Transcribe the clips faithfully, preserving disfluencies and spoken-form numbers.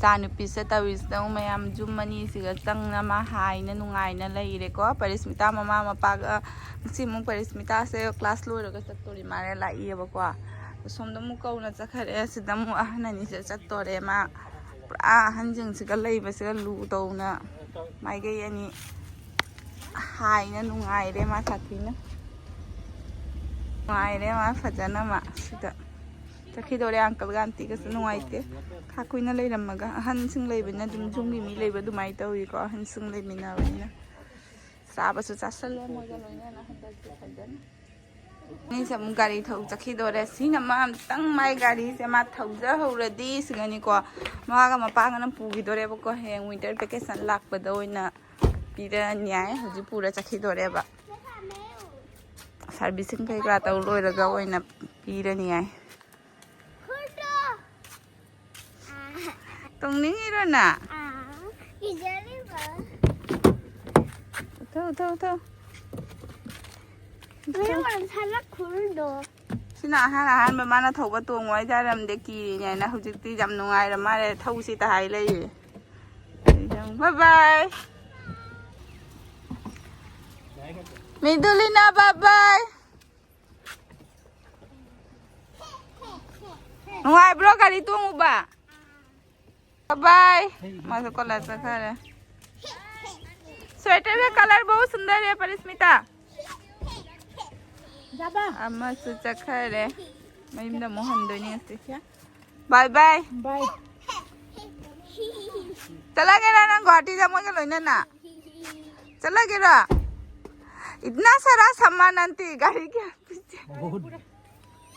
ꯏꯆꯥ ꯅꯨꯄꯤꯁꯦ ꯇꯧꯔꯤꯁꯤꯗ ꯑꯃꯨꯛ ꯃꯌꯥꯝ ꯌꯨꯝ ꯑꯅꯤꯁꯤꯒ ꯆꯪꯅ ꯃꯥ ꯍꯥꯏꯅ ꯅꯨꯡꯉꯥꯏꯅ ꯂꯩꯔꯦꯀꯣ꯫ ꯄꯔꯤꯁꯃꯤꯇꯥ ꯃꯃꯥ ꯃꯄꯥꯒ ꯉꯁꯤ ꯑꯃꯨꯛ ꯄꯔꯤꯁꯃꯤꯇꯥꯁꯦ ꯀ꯭ꯂꯥꯁ ꯂꯣꯏꯔꯒ ꯆꯠꯇꯣꯔꯤ ꯃꯥꯜꯂꯦ, ꯂꯥꯛꯏꯑꯕꯀꯣ꯫ ꯑꯁꯣꯝꯗ ꯑꯃꯨꯛ ꯀꯧꯅ ꯆꯠꯈ꯭ꯔꯦ꯫ ꯁꯤꯗ ꯑꯃꯨꯛ ꯑꯍꯟ ꯑꯅꯤꯁꯦ ꯆꯠꯇꯣꯔꯦ꯫ ꯃꯥ ꯄꯨꯔꯥ ꯑꯍꯟꯁꯤꯡꯁꯤꯒ ꯂꯩꯕꯁꯤꯒ ꯂꯨ ꯇꯧꯅ ꯃꯥꯏꯀꯩ ꯑꯅꯤ ꯍꯥꯏꯅ ꯅꯨꯡꯉꯥꯏꯔꯦ ꯃꯥ ꯁꯥꯊꯤꯅ꯫ ꯅꯨꯡꯉꯥꯏꯔꯦ ꯃꯥ ꯐꯖꯅ ꯃꯥ ꯁꯤꯗ꯫ ꯆꯠꯈꯤꯗꯧꯔꯦ꯫ ꯑꯪꯀꯜꯒ ꯑꯟꯇꯤꯒꯁꯨ ꯅꯨꯡꯉꯥꯏꯇꯦ꯫ ꯈꯥ ꯀꯨꯏꯅ ꯂꯩꯔꯝꯃꯒ ꯑꯍꯟꯁꯤꯡ ꯂꯩꯕꯅꯤꯅ ꯑꯗꯨꯝ ꯌꯨꯝꯒꯤ ꯃꯤ ꯂꯩꯕ ꯑꯗꯨꯃꯥꯏꯅ ꯇꯧꯋꯤꯀꯣ꯫ ꯑꯍꯟꯁꯤꯡ ꯂꯩꯃꯤꯟꯅꯕꯅꯤꯅ ꯆꯥꯕꯁꯨ ꯆꯥꯁꯜꯂꯦ ꯃꯣꯏꯒ ꯂꯣꯏꯅꯅ ꯍꯟꯗꯛꯇꯤ ꯐꯖꯅ꯫ ꯑꯅꯤꯁꯦ ꯑꯃꯨꯛ ꯒꯥꯔꯤ ꯊꯧ ꯆꯠꯈꯤꯗꯣꯔꯦ꯫ ꯁꯤꯅ ꯃꯥ ꯑꯝꯇꯪ ꯃꯥꯏ ꯒꯥꯔꯤꯁꯦ ꯃꯥ ꯊꯧꯖꯍꯧꯔꯗꯤ ꯁꯤꯒꯅꯤꯀꯣ꯫ ꯃꯥꯒ ꯃꯄꯥꯒꯅ ꯄꯨꯈꯤꯗꯣꯔꯦꯕꯀꯣ꯫ ꯍꯌꯦꯡ winter vacation ꯂꯥꯛꯄꯗ ꯑꯣꯏꯅ ꯄꯤꯔꯅꯤ ꯍꯥꯏ꯫ ꯍꯧꯖꯤꯛ ꯄꯨꯔ ꯆꯠꯈꯤꯗꯣꯔꯦꯕ꯫ Servicing ꯀꯩꯀꯥ ꯇꯧ ꯂꯣꯏꯔꯒ ꯑꯣꯏꯅ ꯄꯤꯔꯅꯤ ꯍꯥꯏ꯫ ꯇꯣꯡꯅꯤꯡꯉꯤꯔꯣ ꯅꯪ? ꯊꯧ, ꯊꯧ, ꯊꯧ꯫ ꯁꯥꯟꯅ ꯈꯨꯔꯗꯣ꯫ ꯁꯤꯅ ꯑꯍꯥꯟ ꯑꯍꯥꯟꯕ ꯃꯥꯅ ꯊꯧꯕ ꯇꯣꯡꯉꯣ ꯍꯥꯏꯇꯥꯔꯝꯗꯦ, ꯀꯤꯔꯤꯅꯦꯅ꯫ ꯍꯧꯖꯤꯛꯇꯤ ꯌꯥꯝ ꯅꯨꯡꯉꯥꯏꯔ ꯃꯥꯜꯂꯦ, ꯊꯧꯁꯤꯇ ꯍꯥꯏ ꯂꯩꯔꯦ꯫ Bye bye꯫ ꯃꯤꯗꯨꯂꯤꯅꯥ, bye bye꯫ ꯅꯨꯡꯉꯥꯏꯕ꯭ꯔꯣ ꯒꯥꯔꯤ ꯇꯣꯡꯉꯨꯕ? Bye bye꯫ ꯃꯥꯁꯨ ꯀꯣꯂꯦꯖ ꯆꯠꯈ꯭ꯔꯦ꯫ Sweater का colour बहुत सुंदर है परिस्मिता। ꯑꯃꯁꯨ ꯆꯠꯈ꯭ꯔꯦ꯫ ꯃꯌꯨꯝꯗ ꯑꯃꯨꯛ ꯍꯟꯗꯣꯏꯅꯤ ꯉꯁꯤ꯫ Bye bye꯫ Bye꯫ ꯆꯠꯂꯒꯦꯔꯥ ꯅꯪ ꯒꯨꯍꯥꯇꯤꯗ ꯃꯣꯏꯒ ꯂꯣꯏꯅꯅ? ꯆꯠꯂꯒꯦꯔꯥ? इतना सारा सामान आंटी, गाड़ी के पीछे। बहुत।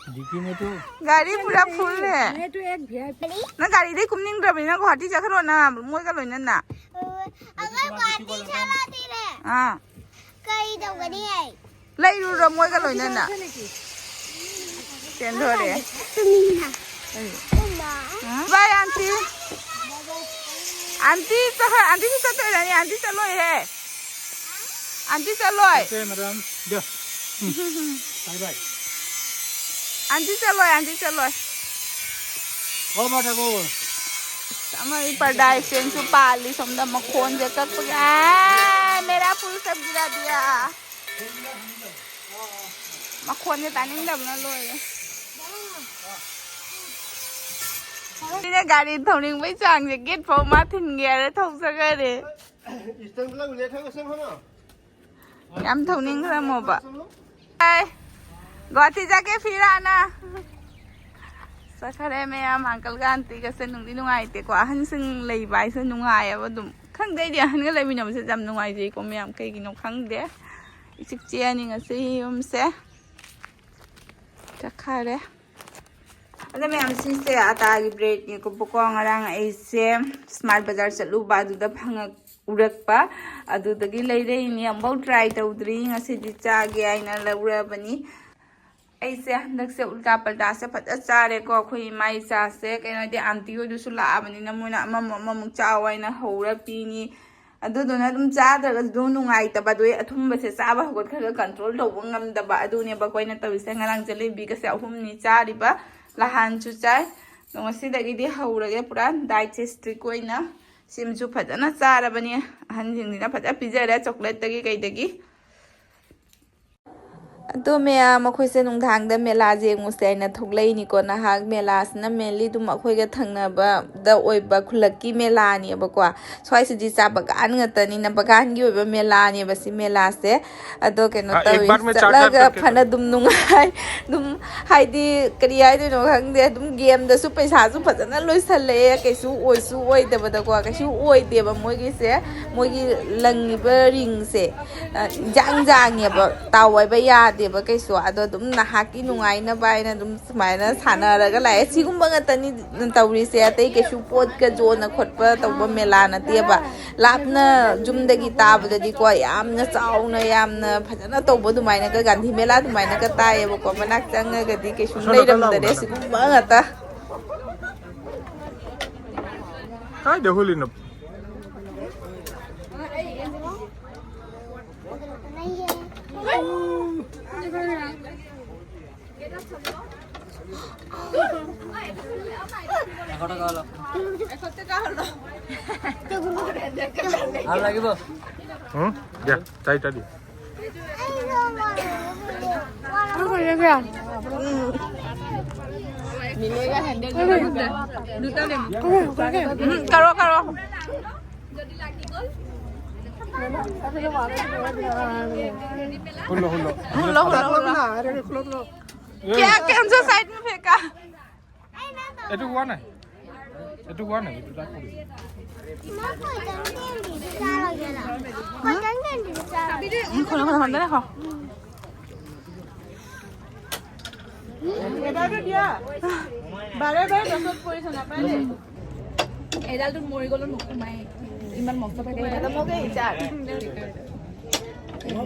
डिक्की में तो गाड़ी पूरा full है। मैं तो एक VIP। ꯅꯪ ꯒꯥꯔꯤꯗꯩ ꯀꯨꯝꯅꯤꯡꯗ꯭ꯔꯕꯅꯤꯅ ꯒꯨꯍꯥꯇꯤ ꯆꯠꯈ꯭ꯔꯣ ꯅꯪ ꯃꯣꯏꯒ ꯂꯣꯏꯅꯅ꯫ ꯑꯉꯥꯡ ꯒꯨꯍꯥꯇꯤ ꯆꯠꯂꯗꯤꯅꯦ꯫ ꯑꯥ꯫ ꯀꯩ ꯇꯧꯒꯅꯤ ꯑꯩ? ꯂꯩꯔꯨꯔꯣ ꯃꯣꯏꯒ ꯂꯣꯏꯅꯅ꯫ ꯆꯦꯟꯊꯣꯔꯛꯑꯦ꯫ ꯇꯨꯃꯤꯟꯅ꯫ ꯑꯃ꯫ Bye aunty꯫ Aunty ꯆꯠꯈ꯭ꯔ-, aunty ꯁꯤ ꯆꯠꯇꯣꯏꯔꯅꯤ? Aunty ꯆꯠꯂꯣꯏꯍꯦ꯫ Aunty ꯆꯠꯂꯣꯏ꯫ Okay madam, जा। Bye bye। Aunty ꯆꯠꯂꯣꯏ, aunty ꯆꯠꯂꯣꯏ꯫ हो बेटा को। ꯑꯃ ꯄꯔꯗꯥ ꯁ꯭ꯇꯦꯟꯁꯨ ꯄꯥꯜꯂꯤ ꯁꯣꯝꯗ, ꯃꯈꯣꯟꯁꯦ ꯀꯛꯄꯒꯤ꯫ ꯑꯥ, ꯃꯦꯔꯥ ꯐꯨꯜ ꯁꯕ ꯒꯤꯔꯥ ꯗꯤꯌꯥ꯫ ꯃꯈꯣꯟꯁꯦ ꯇꯥꯅꯤꯡꯗꯕꯅ ꯂꯣꯏꯔꯦ꯫ ꯁꯤꯅ ꯒꯥꯔꯤ ꯊꯧꯅꯤꯡꯕꯩ ꯆꯥꯡꯁꯦ, ꯒꯦꯠ ꯐꯥꯎ ꯃꯥ ꯊꯤꯟꯒꯦ ꯍꯥꯏꯔ ꯊꯧꯖꯈꯔꯦ꯫ ꯌꯥꯝ ꯊꯧꯅꯤꯡꯈ꯭ꯔꯃꯣꯕ꯫ ꯑꯩ ꯒꯨꯍꯥꯇꯤ ꯆꯠꯀꯦ ꯐꯤꯔꯥꯅ꯫ ꯆꯠꯈꯔꯦ ꯃꯌꯥꯝ꯫ ꯑꯪꯀꯜꯒ ꯑꯟꯇꯤꯒꯁꯦ ꯅꯨꯡꯗꯤ ꯅꯨꯡꯉꯥꯏꯇꯦꯀꯣ꯫ ꯑꯍꯟꯁꯤꯡ ꯂꯩꯕ ꯍꯥꯏꯁꯦ ꯅꯨꯡꯉꯥꯏꯌꯦꯕ ꯑꯗꯨꯝ꯫ ꯈꯪꯗꯦ, ꯑꯩꯗꯤ ꯑꯍꯟꯒ ꯂꯩꯃꯤꯟꯅꯕꯁꯦ ꯌꯥꯝ ꯅꯨꯡꯉꯥꯏꯖꯩꯀꯣ ꯃꯌꯥꯝ꯫ ꯀꯩꯒꯤꯅꯣ ꯈꯪꯗꯦ꯫ ꯏꯆꯤꯛ ꯆꯤꯛꯑꯅꯤ ꯉꯁꯤ ꯌꯨꯝꯁꯦ꯫ ꯆꯠꯈꯔꯦ꯫ ꯑꯗ ꯃꯌꯥꯝ, ꯁꯤꯁꯦ ꯑꯇꯥꯒꯤ ꯕ꯭ꯔꯦꯗꯅꯦꯀꯣ꯫ ꯉꯔꯥꯡ ꯑꯩꯁꯦ ꯁ꯭ꯃꯥꯔꯠ ꯕꯖꯥꯔ ꯆꯠꯂꯨꯕ, ꯑꯗꯨꯗ ꯐꯪꯉꯛ-, ꯎꯔꯛꯄ, ꯑꯗꯨꯗꯒꯤ ꯂꯩꯔꯛꯏꯅꯤ꯫ ꯑꯃꯨꯛꯐꯥꯎ ꯇ꯭ꯔꯥꯏ ꯇꯧꯗ꯭ꯔꯤ, ꯉꯁꯤꯗꯤ ꯆꯥꯒꯦ ꯍꯥꯏꯅ ꯂꯧꯔꯕꯅꯤ꯫ ꯑꯩꯁꯦ ꯍꯟꯗꯛꯁꯦ ꯎꯜꯇꯥ ꯄꯜꯇꯥꯁꯦ ꯐꯖ ꯆꯥꯔꯦꯀꯣ꯫ ꯑꯩꯈꯣꯏ ꯏꯃꯥ ꯏꯆꯥꯁꯦ, ꯀꯩꯅꯣꯗꯤ ꯑꯟꯇꯤ ꯍꯣꯏꯗꯨꯁꯨ ꯂꯥꯛꯑꯕꯅꯤꯅ, ꯃꯣꯏꯅ ꯑꯃꯃꯨꯛ ꯑꯃꯃꯨꯛ ꯆꯥꯎ ꯍꯥꯏꯅ ꯍꯧꯔ ꯄꯤꯅꯤ꯫ ꯑꯗꯨꯗꯨꯅ ꯑꯗꯨꯝ ꯆꯥꯗ꯭ꯔꯒꯁꯨ ꯑꯗꯨꯝ ꯅꯨꯡꯉꯥꯏꯇꯕ, ꯑꯗꯨ ꯑꯊꯨꯝꯕꯁꯦ ꯆꯥꯕ ꯍꯧꯒꯠꯈ꯭ꯔꯒ ꯀꯟꯇ꯭ꯔꯣꯜ ꯇꯧꯕ ꯉꯝꯗꯕ, ꯑꯗꯨꯅꯦꯕ ꯑꯩꯈꯣꯏꯅ ꯇꯧꯔꯤꯁꯦ꯫ ꯉꯔꯥꯡ ꯖꯦꯂꯦꯕꯤꯒꯁꯦ ꯑꯍꯨꯝꯅꯤ ꯆꯥꯔꯤꯕ, ꯅꯍꯥꯟꯁꯨ ꯆꯥꯏ꯫ ꯑꯗꯣ ꯉꯁꯤꯗꯒꯤꯗꯤ ꯍꯧꯔꯒꯦ ꯄꯨꯔꯥ ꯗꯥꯏꯠꯁꯦ ꯁ꯭ꯇ꯭ꯔꯤꯛ ꯑꯣꯏꯅ꯫ ꯁꯤꯃꯁꯨ ꯐꯖꯅ ꯆꯥꯔꯕꯅꯤ, ꯑꯍꯟꯁꯤꯡꯁꯤꯅ ꯐꯖꯅ ꯄꯤꯖꯔꯦ, ꯆꯣꯀ꯭ꯂꯦꯠꯇꯒꯤ ꯀꯩꯗꯒꯤ꯫ ꯑꯗꯣ ꯃꯌꯥꯝ, ꯑꯩꯈꯣꯏꯁꯦ ꯅꯨꯡꯗꯥꯡꯗ ꯃꯦꯂꯥ ꯌꯦꯡꯉꯨꯁꯦ ꯍꯥꯏꯅ ꯊꯣꯛꯂꯛꯏꯅꯤꯀꯣ꯫ ꯅꯍꯥꯛ ꯃꯦꯂꯥꯁꯤꯅ mainly ꯑꯗꯨꯝ ꯑꯩꯈꯣꯏꯒ ꯊꯪꯅꯕꯗ ꯑꯣꯏꯕ ꯈꯨꯜꯂꯛꯀꯤ ꯃꯦꯂꯥꯅꯦꯕꯀꯣ꯫ ꯁ꯭ꯋꯥꯏꯁꯤꯗꯤ ꯆꯥ ꯕꯒꯥꯟ ꯉꯥꯛꯇꯅꯤꯅ, ꯕꯒꯥꯟꯒꯤ ꯑꯣꯏꯕ ꯃꯦꯂꯥꯅꯦꯕ ꯁꯤ ꯃꯦꯂꯥꯁꯦ꯫ ꯑꯗꯣ ꯀꯩꯅꯣ हाँ, एक ꯇꯧꯋꯤ, बार में चार चार ꯆꯠꯂꯒ करके ꯐꯅ ꯀꯔꯣ꯫ ꯑꯗꯨꯝ ꯅꯨꯡꯉꯥꯏ꯫ ꯑꯗꯨꯝ ꯍꯥꯏꯗꯤ ꯀꯔꯤ ꯍꯥꯏꯗꯣꯏꯅꯣ ꯈꯪꯗꯦ, ꯑꯗꯨꯝ ꯒꯦꯝꯗꯁꯨ ꯄꯩꯁꯥꯁꯨ ꯐꯖꯅ ꯂꯣꯏꯁꯜꯂꯛꯑꯦ꯫ ꯀꯩꯁꯨ ꯑꯣꯏꯁꯨ ꯑꯣꯏꯗꯕꯗꯀꯣ, ꯀꯩꯁꯨ ꯑꯣꯏꯗꯦꯕ ꯃꯣꯏꯒꯤꯁꯦ꯫ ꯃꯣꯏꯒꯤ ꯂꯪꯉꯤꯕ ꯔꯤꯡꯁꯦ, ꯑ, ꯏꯟꯖꯥꯡ ꯖꯥꯡꯉꯦꯕ, ꯇꯥꯎ ꯍꯥꯏꯕ ꯌꯥꯗꯦꯕ ꯀꯩꯁꯨ꯫ ꯑꯗꯣ ꯑꯗꯨꯝ ꯅꯍꯥꯛꯀꯤ ꯅꯨꯡꯉꯥꯏꯅꯕ ꯍꯥꯏꯅ ꯑꯗꯨꯝ ꯁꯨꯃꯥꯏꯅ ꯁꯥꯟꯅꯔꯒ ꯂꯥꯛꯑꯦ꯫ ꯁꯤꯒꯨꯝꯕ ꯉꯥꯛꯇꯅꯤ ꯇꯧꯔꯤꯁꯦ, ꯑꯇꯩ ꯀꯩꯁꯨ ꯄꯣꯠꯀ ꯌꯣꯟꯅ ꯈꯣꯠꯄ ꯇꯧꯕ ꯃꯦꯂꯥ ꯅꯠꯇꯦꯕ꯫ ꯂꯥꯞꯅ ꯌꯨꯝꯗꯒꯤ ꯇꯥꯕꯗꯗꯤꯀꯣ, ꯌꯥꯝꯅ ꯆꯥꯎꯅ, ꯌꯥꯝꯅ ꯐꯖꯅ ꯇꯧꯕ ꯑꯗꯨꯃꯥꯏꯅꯒ, ꯒꯥꯟꯙꯤ ꯃꯦꯂꯥ ꯑꯗꯨꯃꯥꯏꯅꯒ ꯇꯥꯏꯌꯦꯕꯀꯣ꯫ ꯃꯅꯥꯛ ꯆꯪꯉꯒꯗꯤ ꯀꯩꯁꯨꯝ ꯂꯩꯔꯝꯗꯔꯦ, ꯁꯤꯒꯨꯝꯕ ꯉꯥꯛꯇ꯫ ꯀꯥꯏꯗ ꯍꯨꯜꯂꯤꯅꯣ? ভাল লাগিব। হুম, দিয়া, চাৰিটা দিয়া। करो, करो। হুল্লো, হুল্লো। হুল্লো, হুল্লো, হুল্লো। क्या, कौन सा साइड में फेंका? এইটো হোৱা নাই, এইটো হোৱা নাই, এইটো তাত পৰি। এইডালটো দিয়া। বাৰে বাৰে গছত পৰিছে, নাপায় দেই। এডালটো মৰি গ'লো, নোসোমায়। ইমান মস্ত থাকে।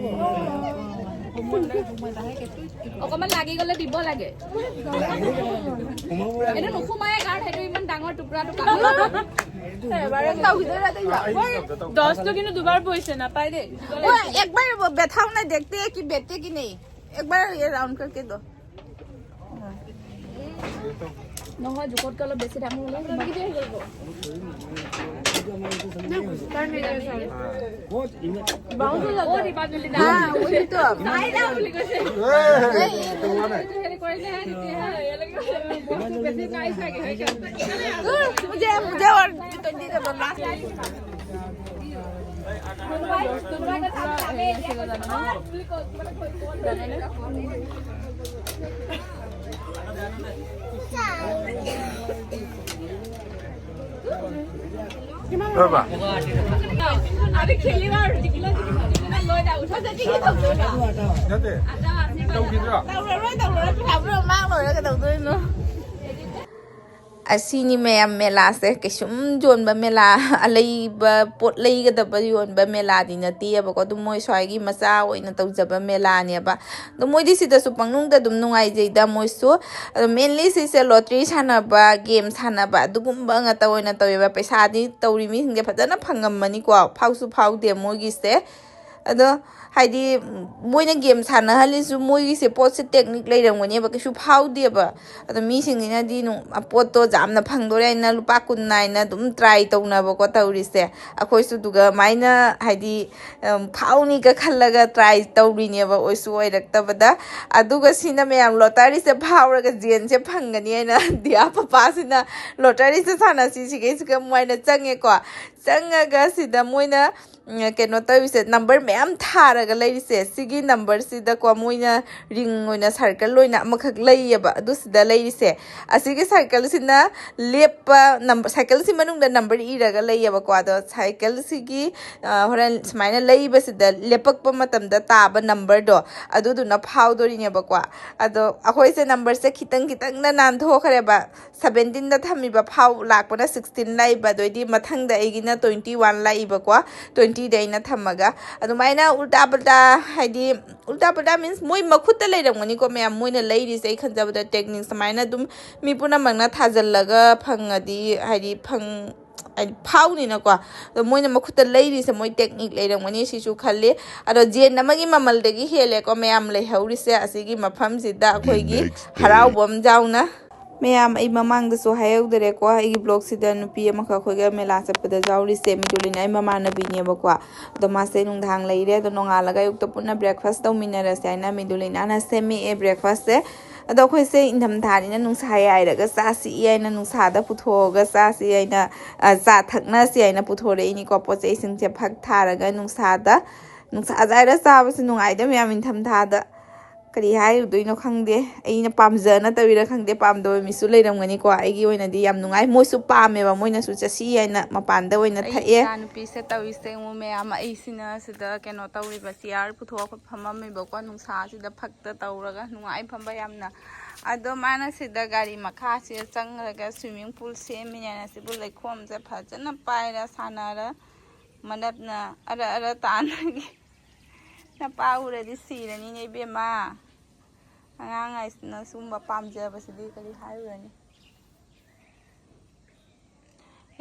অকমান লাগি গ'লে দিব লাগে। এইটো নোসোমায়, কাৰণ সেইটো ইমান ডাঙৰ টুকুৰাটো কাটি। দহটো কিন্তু দুবাৰ পৰিছে, নাপায় দেই। একবাৰ बैठाओ ना, देखते हैं कि बैठते कि नहीं। एक बार ये राउंड करके दो। নহয়, জোখতকৈ অলপ বেছি ডাঙৰ হ'লে। ꯑꯁꯤꯅꯤ ꯃꯌꯥꯝ ꯃꯦꯂꯥꯁꯦ꯫ ꯀꯩꯁꯨꯝ ꯌꯣꯟꯕ ꯃꯦꯂꯥ, ꯑꯂꯩꯕ ꯄꯣꯠ ꯂꯩꯒꯗꯕ ꯌꯣꯟꯕ ꯃꯦꯂꯥꯗꯤ ꯅꯠꯇꯦꯕꯀꯣ꯫ ꯑꯗꯨꯝ ꯃꯣꯏ ꯁ꯭ꯋꯥꯏꯒꯤ ꯃꯆꯥ ꯑꯣꯏꯅ ꯇꯧꯖꯕ ꯃꯦꯂꯥꯅꯦꯕ꯫ ꯑꯗꯣ ꯃꯣꯏꯗꯤ ꯁꯤꯗꯁꯨ ꯄꯪꯅꯨꯡꯗ ꯑꯗꯨꯝ ꯅꯨꯡꯉꯥꯏꯖꯩꯗ ꯃꯣꯏꯁꯨ꯫ ꯑꯗꯣ mainly ꯁꯤꯁꯦ lottery ꯁꯥꯟꯅꯕ, game ꯁꯥꯟꯅꯕ ꯑꯗꯨꯒꯨꯝꯕ ꯉꯥꯛꯇ ꯑꯣꯏꯅ ꯇꯧꯋꯦꯕ꯫ ꯄꯩꯁꯥꯗꯤ ꯇꯧꯔꯤ ꯃꯤꯁꯤꯡꯁꯦ ꯐꯖꯅ ꯐꯪꯉꯝꯃꯅꯤꯀꯣ, ꯐꯥꯎꯁꯨ ꯐꯥꯎꯗꯦ ꯃꯣꯏꯒꯤꯁꯦ꯫ ꯑꯗꯣ ꯍꯥꯏꯗꯤ ꯃꯣꯏꯅ ꯒꯦꯝ ꯁꯥꯟꯅꯍꯜꯂꯤꯁꯨ ꯃꯣꯏꯒꯤꯁꯦ ꯄꯣꯠꯁꯦ ꯇꯦꯛꯅꯤꯛ ꯂꯩꯔꯝꯒꯅꯦꯕ, ꯀꯩꯁꯨ ꯐꯥꯎꯗꯦꯕ꯫ ꯑꯗꯣ ꯃꯤꯁꯤꯡꯁꯤꯅꯗꯤ ꯅꯨꯡ- ꯄꯣꯠꯇꯣ ꯌꯥꯝꯅ ꯐꯪꯗꯣꯔꯦ ꯍꯥꯏꯅ, ꯂꯨꯄꯥ ꯀꯨꯟ ꯍꯥꯏꯅ ꯑꯗꯨꯝ ꯇ꯭ꯔꯥꯏ ꯇꯧꯅꯕꯀꯣ ꯇꯧꯔꯤꯁꯦ꯫ ꯑꯩꯈꯣꯏꯁꯨ ꯑꯗꯨꯒꯃꯥꯏꯅ ꯍꯥꯏꯗꯤ ꯐꯥꯎꯅꯤꯒ ꯈꯜꯂꯒ ꯇ꯭ꯔꯥꯏ ꯇꯧꯔꯤꯅꯦꯕ, ꯑꯣꯏꯁꯨ ꯑꯣꯏꯔꯛꯇꯕꯗ꯫ ꯑꯗꯨꯒ ꯁꯤꯅ ꯃꯌꯥꯝ ꯂꯣꯇꯔꯤꯁꯦ ꯐꯥꯎꯔꯒ ꯖꯦꯟꯁꯦ ꯐꯪꯒꯅꯤ ꯍꯥꯏꯅ ꯗꯤꯌꯥ ꯄꯄꯥꯁꯤꯅ ꯂꯣꯇꯔꯤꯁꯦ ꯁꯥꯟꯅꯁꯤ ꯁꯤꯒꯩꯁꯤꯒ ꯃꯣꯏꯅ ꯆꯪꯉꯦꯀꯣ꯫ ꯆꯪꯉꯒ ꯁꯤꯗ ꯃꯣꯏꯅ ꯎꯝ, ꯀꯩꯅꯣ ꯇꯧꯔꯤꯁꯦ, ꯅꯝꯕꯔ ꯃꯌꯥꯝ ꯊꯥꯔꯒ ꯂꯩꯔꯤꯁꯦ, ꯁꯤꯒꯤ ꯅꯝꯕꯔꯁꯤꯗꯀꯣ ꯃꯣꯏꯅ ꯔꯤꯡ ꯑꯣꯏꯅ ꯁꯥꯔꯀꯜ ꯑꯣꯏꯅ ꯑꯃꯈꯛ ꯂꯩꯌꯦꯕ, ꯑꯗꯨꯁꯤꯗ ꯂꯩꯔꯤꯁꯦ꯫ ꯑꯁꯤꯒꯤ ꯁꯥꯔꯀꯜꯁꯤꯅ ꯂꯦꯞꯄ ꯅꯝꯕꯔ, ꯁꯥꯏꯀꯜꯁꯤ ꯃꯅꯨꯡꯗ ꯅꯝꯕꯔ ꯏꯔꯒ ꯂꯩꯌꯦꯕꯀꯣ꯫ ꯑꯗꯣ ꯁꯥꯏꯀꯜꯁꯤꯒꯤ ꯍꯣꯔꯦꯟ ꯁꯨꯃꯥꯏꯅ ꯂꯩꯕꯁꯤꯗ ꯂꯦꯞꯄꯛꯄ ꯃꯇꯝꯗ ꯇꯥꯕ ꯅꯝꯕꯔꯗꯣ, ꯑꯗꯨꯗꯨꯅ ꯐꯥꯎꯗꯣꯔꯤꯅꯦꯕꯀꯣ꯫ ꯑꯗꯣ ꯑꯩꯈꯣꯏꯁꯦ ꯅꯝꯕꯔꯁꯦ ꯈꯤꯇꯪ ꯈꯤꯇꯪꯗ ꯅꯥꯟꯊꯣꯛꯈ꯭ꯔꯦꯕ꯫ ꯁꯕꯦꯟꯇꯤꯟꯗ ꯊꯝꯃꯤꯕ ꯐꯥꯎ ꯂꯥꯛꯄꯅ ꯁꯤꯛꯁꯇꯤꯟ ꯂꯥꯛꯏꯕ, ꯑꯗꯩꯗꯤ ꯃꯊꯪꯗ ꯑꯩꯒꯤꯅ ꯇ꯭ꯋꯦꯟꯇꯤ ꯋꯥꯟ ꯂꯥꯛꯏꯕꯀꯣ꯫ ꯇ꯭ꯋꯦꯟꯇꯤꯗ ꯑꯩꯅ ꯊꯝꯃꯒ ꯑꯗꯨꯃꯥꯏꯅ ꯎꯜꯇꯥ ꯄꯜꯇꯥ, ꯍꯥꯏꯗꯤ ꯎꯜꯇꯥ ꯄꯜꯇꯥ ꯃꯤꯟꯁ ꯃꯣꯏ ꯃꯈꯨꯠꯇ ꯂꯩꯔꯝꯒꯅꯤꯀꯣ ꯃꯌꯥꯝ, ꯃꯣꯏꯅ ꯂꯩꯔꯤꯁꯦ꯫ ꯑꯩ ꯈꯟꯖꯕꯗ ꯇꯦꯛꯅꯤꯛ ꯁꯨꯃꯥꯏꯅ ꯑꯗꯨꯝ ꯃꯤ ꯄꯨꯝꯅꯃꯛꯅ ꯊꯥꯖꯤꯜꯂꯒ ꯐꯪꯉꯗꯤ, ꯍꯥꯏꯗꯤ ꯐꯪ ꯍꯥꯏꯗꯤ ꯐꯥꯎꯅꯤꯅꯀꯣ꯫ ꯑꯗꯣ ꯃꯣꯏꯅ ꯃꯈꯨꯠꯇ ꯂꯩꯔꯤꯁꯦ ꯃꯣꯏ ꯇꯦꯛꯅꯤꯛ ꯂꯩꯔꯝꯒꯅꯤ ꯁꯤꯁꯨ ꯈꯜꯂꯤ꯫ ꯑꯗꯣ ꯖꯦꯟ ꯑꯃꯒꯤ ꯃꯃꯜꯗꯒꯤ ꯍꯦꯜꯂꯦꯀꯣ ꯃꯌꯥꯝ ꯂꯩꯍꯧꯔꯤꯁꯦ ꯑꯁꯤꯒꯤ ꯃꯐꯝꯁꯤꯗ, ꯑꯩꯈꯣꯏꯒꯤ ꯍꯔꯥꯎꯕ ꯑꯃ ꯌꯥꯎꯅ꯫ ꯃꯌꯥꯝ, ꯑꯩ ꯃꯃꯥꯡꯗꯁꯨ ꯍꯥꯏꯍꯧꯗꯔꯦꯀꯣ, ꯑꯩꯒꯤ ꯕ꯭ꯂꯣꯛꯁꯤꯗ ꯅꯨꯄꯤ ꯑꯃꯈꯛ ꯑꯩꯈꯣꯏꯒ ꯃꯦꯂꯥ ꯆꯠꯄꯗ ꯌꯥꯎꯔꯤꯁꯦ, ꯃꯤꯗꯨꯂꯤꯅ ꯑꯩ ꯃꯃꯥꯟꯅꯕꯤꯅꯦꯕꯀꯣ꯫ ꯑꯗꯣ ꯃꯥꯁꯦ ꯅꯨꯡꯗꯥꯡ ꯂꯩꯔꯦ, ꯑꯗꯣ ꯅꯣꯡꯉꯥꯜꯂꯒ ꯑꯌꯨꯛꯇ ꯄꯨꯟꯅ ꯕ꯭ꯔꯦꯛꯐꯥꯁ ꯇꯧꯃꯤꯟꯅꯔꯁꯦ ꯍꯥꯏꯅ ꯃꯤꯗꯨꯂꯤꯅꯥꯅ ꯁꯦꯝꯃꯛꯑꯦ ꯕ꯭ꯔꯦꯛꯐꯥꯁꯁꯦ꯫ ꯑꯗꯣ ꯑꯩꯈꯣꯏꯁꯦ ꯏꯪꯊꯝꯊꯥꯅꯤꯅ ꯅꯨꯡꯁꯥ ꯌꯥꯏꯔꯒ ꯆꯥꯁꯤ ꯍꯥꯏꯅ, ꯅꯨꯡꯁꯥꯗ ꯄꯨꯊꯣꯛꯑꯒ ꯆꯥꯁꯤ ꯍꯥꯏꯅ, ꯑ, ꯆꯥ ꯊꯛꯅꯁꯤ ꯍꯥꯏꯅ ꯄꯨꯊꯣꯔꯛꯏꯅꯤꯀꯣ꯫ ꯄꯣꯠ ꯆꯩꯁꯤꯡꯁꯦ ꯐꯛ ꯊꯥꯔꯒ ꯅꯨꯡꯁꯥꯗ, ꯅꯨꯡꯁꯥ ꯌꯥꯏꯔ ꯆꯥꯕꯁꯦ ꯅꯨꯡꯉꯥꯏꯗ ꯃꯌꯥꯝ ꯏꯪꯊꯝꯊꯥꯗ꯫ ꯀꯔꯤ ꯍꯥꯏꯔꯨꯗꯣꯏꯅꯣ ꯈꯪꯗꯦ꯫ ꯑꯩꯅ ꯄꯥꯝꯖꯅ ꯇꯧꯔꯤꯔꯥ ꯈꯪꯗꯦ, ꯄꯥꯝꯗꯕ ꯃꯤꯁꯨ ꯂꯩꯔꯝꯒꯅꯤꯀꯣ꯫ ꯑꯩꯒꯤ ꯑꯣꯏꯅꯗꯤ ꯌꯥꯝ ꯅꯨꯡꯉꯥꯏ, ꯃꯣꯏꯁꯨ ꯄꯥꯝꯃꯦꯕ, ꯃꯣꯏꯅꯁꯨ ꯆꯠꯁꯤ ꯍꯥꯏꯅ ꯃꯄꯥꯟꯗ ꯑꯣꯏꯅ ꯑꯩ ꯊꯛꯑꯦ꯫ ꯏꯆꯥꯅꯨꯄꯤꯁꯦ ꯇꯧꯔꯤꯁꯦ ꯌꯦꯡꯉꯨ ꯃꯌꯥꯝ, ꯑꯩꯁꯤꯅ ꯁꯤꯗ ꯀꯩꯅꯣ ꯇꯧꯔꯤꯕ, ꯆꯤꯌꯥꯔ ꯄꯨꯊꯣꯛꯑ ꯐꯝꯃꯝꯃꯤꯕꯀꯣ, ꯅꯨꯡꯁꯥꯁꯤꯗ ꯐꯛꯇ ꯇꯧꯔꯒ ꯅꯨꯡꯉꯥꯏ ꯐꯝꯕ ꯌꯥꯝꯅ꯫ ꯑꯗꯣ ꯃꯥꯅ ꯁꯤꯗ ꯒꯥꯔꯤ ꯃꯈꯥꯁꯤꯗ ꯆꯪꯉꯒ ꯁ꯭ꯋꯤꯃꯤꯡ ꯄꯨꯜ ꯁꯦꯝꯃꯤꯅꯦꯅ ꯁꯤꯕꯨ ꯂꯩꯈꯣꯝꯁꯦ ꯐꯖꯅ ꯄꯥꯏꯔ ꯁꯥꯟꯅꯔ ꯃꯅꯞꯅ ꯑꯔ ꯑꯔ ꯇꯥꯟꯅꯒꯤ꯫ ꯅꯄꯥ ꯎꯔꯗꯤ ꯁꯤꯔꯅꯤꯅꯦ ꯏꯕꯦꯝꯃ꯫ ꯑꯉꯥꯡ ꯍꯥꯏꯁꯤꯅ ꯁꯨꯝꯕ ꯄꯥꯝꯖꯕꯁꯤꯗꯤ ꯀꯔꯤ ꯍꯥꯏꯔꯨꯔꯅꯤ?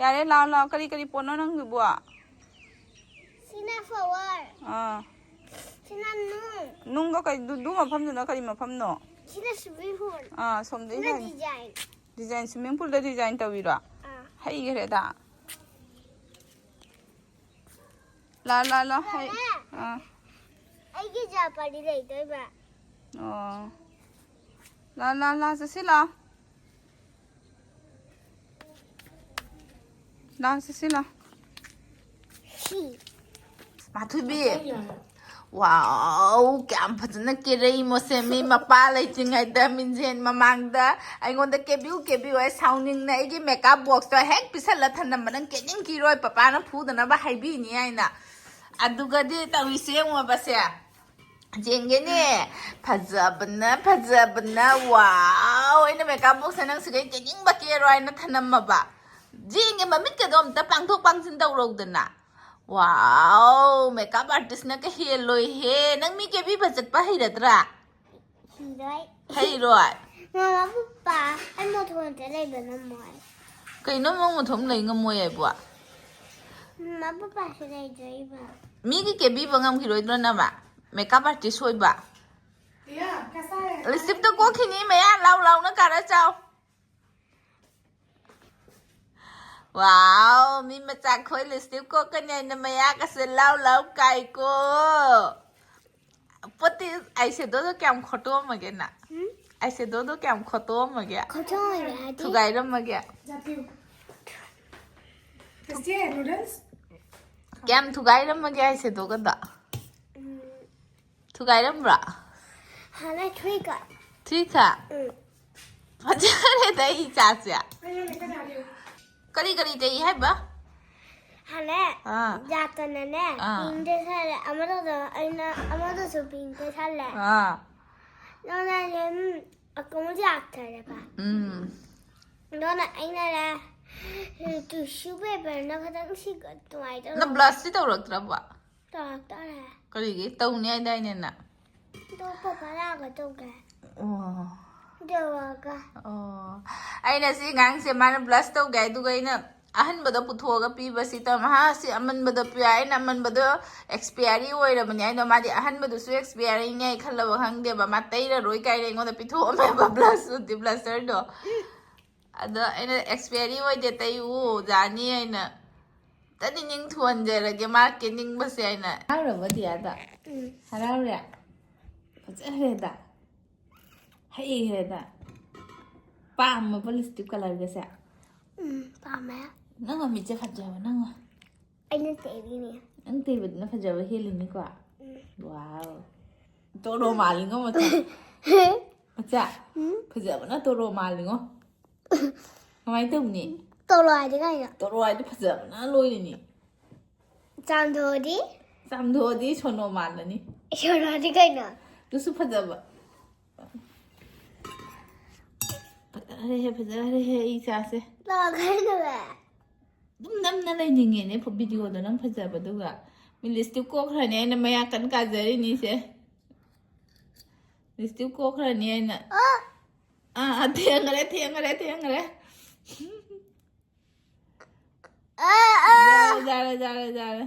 ꯌꯥꯔꯦ, ꯂꯥꯛꯑꯣ, ꯂꯥꯛꯑꯣ꯫ ꯀꯔꯤ, ꯀꯔꯤ ꯄꯣꯠꯅꯣ ꯅꯪꯒꯤꯕꯣ? ꯁꯤꯅ ꯐ꯭ꯂꯥꯋꯔ꯫ ꯑꯥ꯫ ꯁꯤꯅ ꯅꯨꯡ꯫ ꯅꯨꯡꯒ ꯀꯩ, ꯗꯨ, ꯗꯨ ꯃꯐꯝꯗꯨꯅ ꯀꯔꯤ ꯃꯐꯝꯅꯣ? ꯁꯤꯅ ꯁ꯭ꯋꯤꯃꯤꯡ ꯄꯨꯜ꯫ ꯑꯥ, ꯁꯣꯝꯗꯩ ꯁꯤꯅ ꯍꯥꯏꯅꯦ꯫ ꯗꯤꯖꯥꯏꯟ꯫ ꯗꯤꯖꯥꯏꯟ, ꯁ꯭ꯋꯤꯃꯤꯡ ꯄꯨꯜꯗ ꯗꯤꯖꯥꯏꯟ ꯇꯧꯔꯤꯔꯣ? ꯑꯥ꯫ ꯍꯩꯈ꯭ꯔꯦꯗ꯫ ꯂꯥ, ꯂꯥ, ꯂꯥ, ꯍꯩ꯫ ꯌꯥꯔꯦ꯫ ꯑꯥ꯫ ꯑꯩꯒꯤ ꯖꯥꯄꯥꯗꯤ ꯂꯩꯗꯣꯏꯕ꯫ ꯑꯣ꯫ ꯂꯥ, ꯂꯥ, ꯂꯥ, ꯆꯠꯁꯤ ꯂꯥ꯫ ꯂꯥ, ꯆꯠꯁꯤ ꯂꯥ꯫ ꯁꯤ꯫ ꯃꯥꯊꯣꯏꯕꯤ꯫ ꯋꯥꯎ, ꯀꯌꯥꯝ ꯐꯖꯅ ꯀꯦꯔꯛꯏ ꯃꯣꯁꯦ꯫ ꯃꯤ ꯃꯄꯥ ꯂꯩꯇ꯭ꯔꯤꯉꯩꯗ ꯃꯤꯡꯖꯦꯜ ꯃꯃꯥꯡꯗ ꯑꯩꯉꯣꯟꯗ ꯀꯦꯕꯤꯌꯨ, ꯀꯦꯕꯤꯌꯨ ꯍꯥꯏ ꯁꯥꯎꯅꯤꯡꯅ ꯑꯩꯒꯤ ꯃꯦꯀꯞ ꯕꯣꯛꯁꯇꯣ ꯍꯦꯛ ꯄꯤꯁꯜꯂ ꯊꯅꯝꯕ꯫ "ꯅꯪ ꯀꯦꯅꯤꯡꯈꯤꯔꯣꯏ, ꯄꯄꯥꯅ ꯐꯨꯗꯅꯕ ꯍꯥꯏꯕꯤꯅꯤ" ꯍꯥꯏꯅ꯫ ꯑꯗꯨꯒꯗꯤ ꯇꯧꯔꯤꯁꯦ ꯌꯦꯡꯉꯣꯕꯁꯦ꯫ ꯌꯦꯡꯒꯦꯅꯦ꯫ ꯐꯖꯕꯅ, ꯐꯖꯕꯅ, ꯋꯥꯎ! ꯑꯩꯅ ꯃꯦꯀꯞ ꯕꯣꯛꯁꯇ ꯅꯪ ꯁꯤꯈꯩ ꯀꯦꯅꯤꯡꯕ ꯀꯦꯔꯣ ꯍꯥꯏꯅ ꯊꯅꯝꯃꯕ꯫ ꯌꯦꯡꯒꯦ, ꯃꯃꯤꯠꯀꯗꯣ ꯑꯝꯇ ꯄꯥꯡꯊꯣꯛ ꯄꯥꯡꯁꯤꯟ ꯇꯧꯔꯧꯗꯅ꯫ ꯋꯥꯎ, ꯃꯦꯀꯞ ꯑꯥꯔꯇꯤꯁꯅꯒ ꯍꯦꯜꯂꯣꯏꯍꯦ꯫ ꯅꯪ ꯃꯤ ꯀꯦꯕꯤꯕ ꯆꯠꯄ ꯍꯩꯔꯗ꯭ꯔꯥ? ꯍꯩꯔꯣꯏ꯫ ꯍꯩꯔꯣꯏ? ꯃꯃꯥ ꯄꯄꯥ, ꯑꯩ ꯃꯣꯇꯣꯔ ꯑꯝꯇ ꯂꯩꯕ ꯉꯝꯃꯣꯏ꯫ ꯀꯩꯅꯣ ꯃꯣꯡ ꯃꯊꯣꯝ ꯂꯩ ꯉꯝꯃꯣꯏ ꯍꯥꯏꯕꯣ? ꯃꯃꯥ ꯄꯄꯥꯁꯨ ꯂꯩꯗꯣꯏꯕ꯫ ꯃꯤꯒꯤ ꯀꯦꯕꯤꯕ ꯉꯝꯈꯤꯔꯣꯏꯗ꯭ꯔꯣ ꯅꯃ? ꯃꯦꯀꯞ ꯑꯥꯔꯇꯤꯁ ꯑꯣꯏꯕ? ꯂꯤꯞꯁꯇꯤꯞꯇꯣ ꯀꯣꯛꯈꯤꯅꯤ, ꯃꯌꯥ ꯂꯥꯎ ꯂꯥꯎꯅ ꯀꯥꯔ ꯆꯥꯎ꯫ ꯋꯥꯎ, ꯃꯤ ꯃꯆꯥ ꯈꯣꯏ ꯂꯤꯞꯁꯇꯤꯞ ꯀꯣꯛꯀꯅꯤ ꯍꯥꯏꯅ ꯃꯌꯥꯒꯁꯦ ꯂꯥꯎ ꯂꯥꯎ ꯀꯥꯏꯀꯣ꯫ ꯄꯣꯠꯇꯤ ꯑꯥꯏꯁꯦꯗꯣꯗꯣ ꯀꯌꯥꯝ ꯈꯣꯠꯇꯣꯛꯑꯝꯃꯒꯦ ꯅꯪ? ꯎꯝ? ꯑꯥꯏꯁꯦꯗꯣꯗꯣ ꯀꯌꯥꯝ ꯈꯣꯠꯇꯣꯛꯑꯝꯃꯒꯦ? ꯈꯣꯠꯇꯣꯛꯑꯝꯃꯒꯦ ꯍꯥꯏꯗꯤ? ꯊꯨꯒꯥꯏꯔꯝꯃꯒꯦ? ꯀꯌꯥꯝ ꯊꯨꯒꯥꯏꯔꯝꯃꯒꯦ ꯑꯥꯏꯁꯦꯗꯣꯒꯗꯣ? ꯎꯝ꯫ ꯊꯨꯒꯥꯏꯔꯝꯕ꯭ꯔꯣ? ꯍꯥꯟꯅ ꯊ꯭ꯔꯤꯒ꯫ ꯊ꯭ꯔꯤꯒ? ꯎꯝ꯫ ꯐꯖꯔꯦꯗ ꯑꯩ ꯏꯆꯥꯁꯦ꯫ ꯀꯔꯤ ꯀꯔꯤ ꯇꯩ ꯍꯥꯏꯕ? ꯍꯥꯟꯅ ꯑꯥ꯫ ꯌꯥꯛꯇꯅꯅꯦ, ꯑꯥ꯫ ꯄꯤꯡ ꯇꯩꯁꯜꯂꯦ꯫ ꯑꯃꯗꯨꯗ ꯑꯩꯅ ꯑꯃꯗꯨꯁꯨ ꯄꯤꯡ ꯇꯩꯁꯜꯂꯦ꯫ ꯑꯥ꯫ ꯑꯗꯨꯅ ꯑꯗꯨꯝ ꯑꯀꯨꯝꯁꯦ ꯌꯥꯛꯇꯔꯦꯕ꯫ ꯎꯝ꯫ ꯑꯗꯨꯅ ꯑꯩꯅꯅꯦ, ꯇꯤꯁꯨ ꯄꯦꯄꯔꯅ ꯈꯤꯇꯪ ꯁꯤꯒ ꯑꯗꯨꯃꯥꯏꯅ ꯅꯪ ꯇꯧꯔꯒ ꯕ꯭ꯂꯁꯇꯤ ꯇꯧꯔꯛꯇ꯭ꯔꯕꯣ? ꯇꯧꯔꯛꯇꯔꯦ꯫ ꯀꯔꯤꯒꯤ? ꯇꯧꯅꯤ ꯍꯥꯏꯗꯥꯏꯅꯦ ꯅꯪ? ꯑꯗꯣ ꯄꯄꯥ ꯂꯥꯛꯑꯒ ꯇꯧꯒꯦ꯫ ꯑꯣ꯫ ꯇꯧꯔꯒ꯫ ꯑꯣ꯫ ꯑꯩꯅ ꯁꯤ ꯑꯉꯥꯡꯁꯦ ꯃꯥꯅ ꯕ꯭ꯂꯁ ꯇꯧꯒꯦ ꯍꯥꯏꯗꯨꯒ ꯑꯩꯅ ꯑꯍꯟꯕꯗꯣ ꯄꯨꯊꯣꯛꯑꯒ ꯄꯤꯕꯁꯤ ꯇꯝ ꯍꯥ ꯁꯤ ꯑꯃꯟꯕꯗꯣ ꯄꯤꯌꯨ ꯑꯩꯅ ꯑꯃꯟꯕꯗꯣ ꯑꯦꯛꯁꯄꯤꯌꯥꯔꯤ ꯑꯣꯏꯔꯕꯅꯤ ꯍꯥꯏꯗꯣ ꯃꯥꯗꯤ ꯑꯍꯟꯕꯗꯨꯁꯨ ꯑꯦꯛꯁꯄꯤꯌꯥꯔꯤꯅꯦ ꯈꯜꯂꯕ ꯈꯪꯗꯦꯕ ꯃꯥ ꯇꯩꯔꯔꯣꯏ ꯀꯥꯏꯅ ꯑꯩꯉꯣꯟꯗ ꯄꯤꯊꯣꯛꯑꯝꯃꯦꯕ ꯕ꯭ꯂꯁ ꯕ꯭ꯂꯁꯇꯔꯗꯣ ꯑꯗꯣ ꯑꯩꯅ ꯑꯦꯛꯁꯄꯤꯌꯥꯔꯤ ꯑꯣꯏꯗꯦ ꯇꯩꯌꯨ ꯖꯥꯅꯤ ꯑꯩꯅ ꯇꯅꯤ ꯅꯤꯡ ꯊꯨꯍꯟꯖꯔꯒꯦ ꯃꯥ ꯀꯦꯅꯤꯡꯕꯁꯦ ꯑꯩꯅ ꯍꯔꯥꯎꯔꯕ ꯗꯤꯌꯥꯗ ꯍꯔꯥꯎꯔꯦ ꯐꯖꯈ꯭ꯔꯦꯗ ꯍꯩꯈ꯭ꯔꯦꯗ ꯄꯥꯝꯃꯕ ꯂꯤꯞꯁꯇꯤꯛ ꯀꯂꯔꯒꯁꯦ ꯎꯝ ꯄꯥꯝꯃꯦ꯫ ꯅꯪ ꯃꯃꯤꯠꯁꯦ ꯐꯖꯕ ꯅꯪ ꯑꯩꯅ ꯇꯩꯔꯤꯅꯦ꯫ ꯅꯪ ꯇꯩꯕꯗꯨꯅ ꯐꯖꯕ ꯍꯦꯜꯂꯤꯅꯤꯀꯣ ꯋꯥꯎ ꯇꯣꯔꯣ ꯃꯥꯜꯂꯤꯉꯣ ꯃꯆꯥ ꯃꯆꯥ ꯎꯝ ꯐꯖꯕꯅ ꯇꯣꯔꯣ ꯃꯥꯜꯂꯤꯉꯣ ꯀꯃꯥꯏꯅ ꯇꯧꯅꯤ ꯇꯣꯔꯣ ꯍꯥꯏꯗꯤ ꯀꯩꯅꯣ? ꯇꯣꯔꯣ ꯍꯥꯏꯗꯤ ꯐꯖꯕꯅ ꯂꯣꯏꯔꯤꯅꯤ ꯆꯥꯝꯊꯣꯛꯑꯗꯤ ꯆꯥꯝꯊꯣꯛꯑꯗꯤ ꯁꯣꯅꯣ ꯃꯥꯜꯂꯅꯤ ꯁꯣꯅꯣꯗꯤ ꯀꯩꯅꯣ? ꯑꯗꯨꯁꯨ ꯐꯖꯕ ꯐꯖꯔꯦꯍꯦ ꯐꯖꯔꯦꯍꯦ ꯑꯩ ꯏꯆꯥꯁꯦ ꯂꯥꯛꯈ꯭ꯔꯦ꯫ ꯑꯗꯨꯝ ꯅꯝꯅ ꯂꯩꯅꯤꯡꯉꯦꯅꯦ ꯚꯤꯗꯤꯑꯣꯗꯣ ꯅꯪ ꯐꯖꯕꯗꯨꯒ ꯃꯤ ꯂꯤꯞꯁꯇꯤꯛ ꯀꯣꯛꯈ꯭ꯔꯅꯤ ꯑꯩꯅ ꯃꯌꯥ ꯀꯟ ꯀꯥꯖꯔꯤꯅꯤꯁꯦ ꯂꯤꯞꯁꯇꯤꯛ ꯀꯣꯛꯈ꯭ꯔꯅꯤ ꯑꯩꯅ ꯑꯥ ꯑꯥ, ꯊꯦꯡꯈ꯭ꯔꯦ ꯊꯦꯡꯈ꯭ꯔꯦ ꯊꯦꯡꯈ꯭ꯔꯦ ꯑꯥ, ꯑꯥ, ꯌꯥꯔꯦ ꯌꯥꯔꯦ ꯌꯥꯔꯦ ꯌꯥꯔꯦ